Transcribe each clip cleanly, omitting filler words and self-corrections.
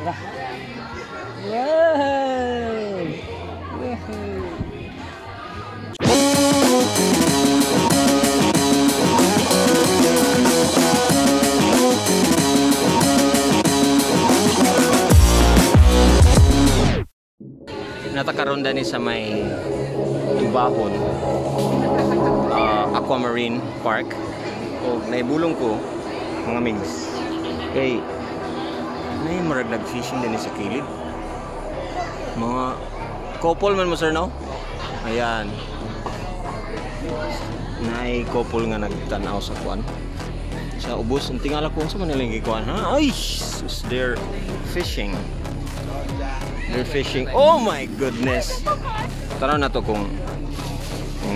Tara. Wow! Woohoo! Natakaroon ni sa may Tubahon Aquamarine Park. O naibulong ko mga migs. Kay nay murag nag-fishing din sa kilid. Mga couple man mo, sir, no? Ayan. Nay couple nga nagtanaw sa kuan. Sa ubos, ang tingala ko sa man nilang gikuan, ha? Ay, sus, they're fishing. They're fishing. Oh my goodness. Tanaw na to kung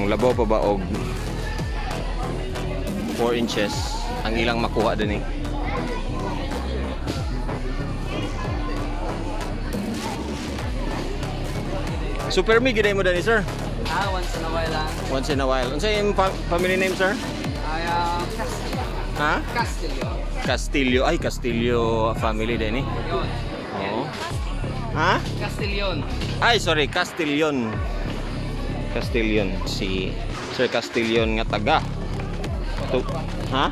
labaw pa ba og 4 inches ang ilang makuha din eh. Super me giday mo dani, sir. Ah, once in a while lang. Once in a while. Unsa imong family name, sir? Ay, Ha? Castillo. Castillo. Ay, Castillo family din eh. Yun. Oo. Ha? Castillon. Ay, sorry, Castillon. Castillon. Si Sir Castillon nga taga. To, ha?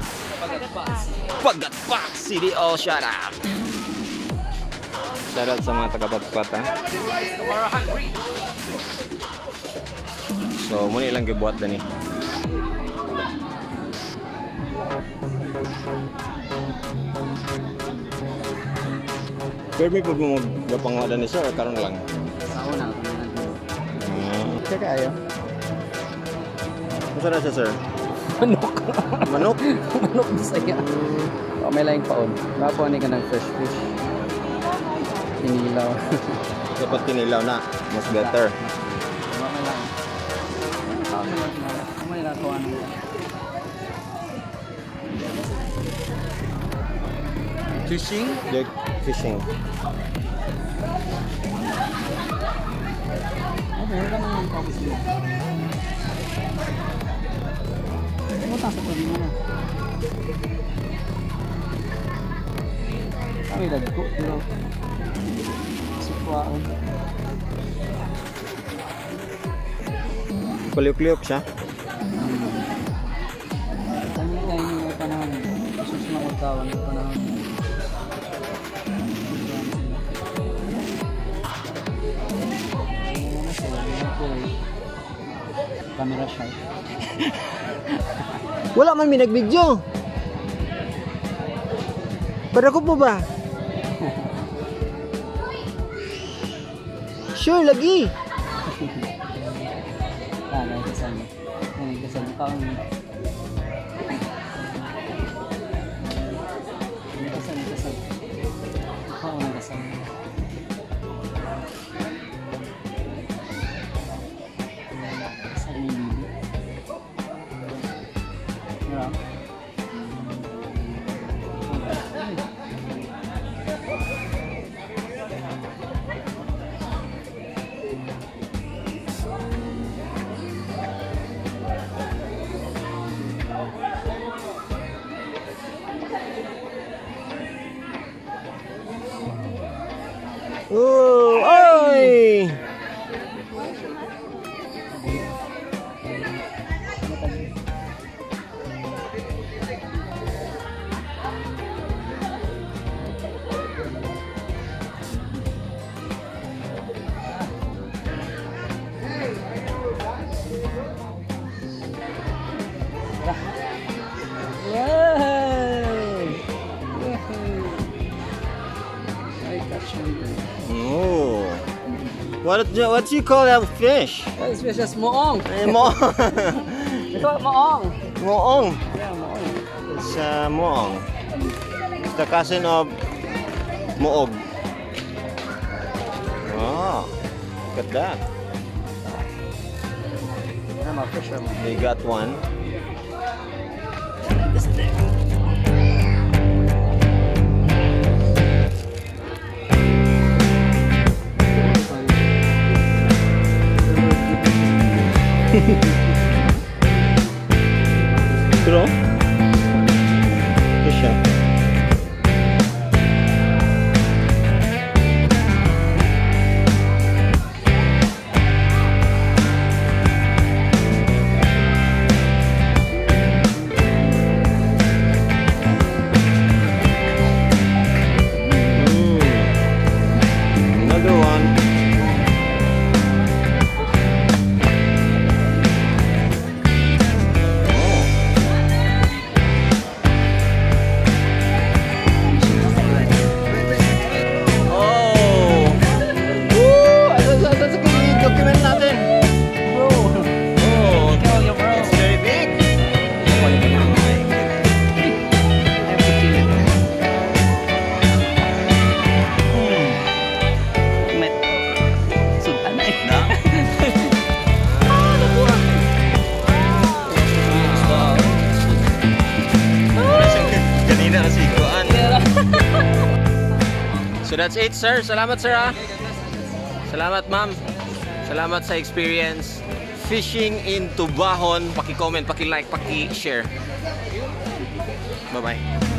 Pagatpak City. Oh, shout out. Shout out sa mga taga Pagatpat, ha? So, muna ilang gibuhat dani. Pero may pag mo magpangwa dani, sir, or karon lang? Sa una. Kaya kayo? Unsa na siya, sir? Manok. Manok? Manok Bisaya. Oh, may laing paon. Bapo ni ka ng fresh fish. Kinilaw. Dapat kinilaw na. Mas better. May laing. May laing kuan. Fishing? They're fishing. Oh, meron naman yung pabos mo. Pumunta sa tabi mo na. Kami lagko, pero sukwaon. Paliyok-liyok siya. Kami tayo yung panahon. Susunod ko tawag ng panahon. Camera shy. Wala man mi nag-video. Pero ko po ba? Sure lagi. Ah, nagkasal. Nagkasal. Kaon. Nagkasal, nagkasal. Kaon nagkasal. Kasal ni Bibi. Yeah. Oh, ay! Wow! Woohoo! I catch one. Oh. What you call that fish? That fish is moong. Eh, moong. Ito, moong. Moong. Yeah, moong. It's moong. It's the cousin of moog. Oh, look at that. I'm a fisherman. They got one. Pero, ito siya. that's it, sir. Salamat, sir, ah. Salamat, ma'am. Salamat sa experience. Fishing in Tubajon. Paki-comment, paki-like, paki-share. Bye-bye.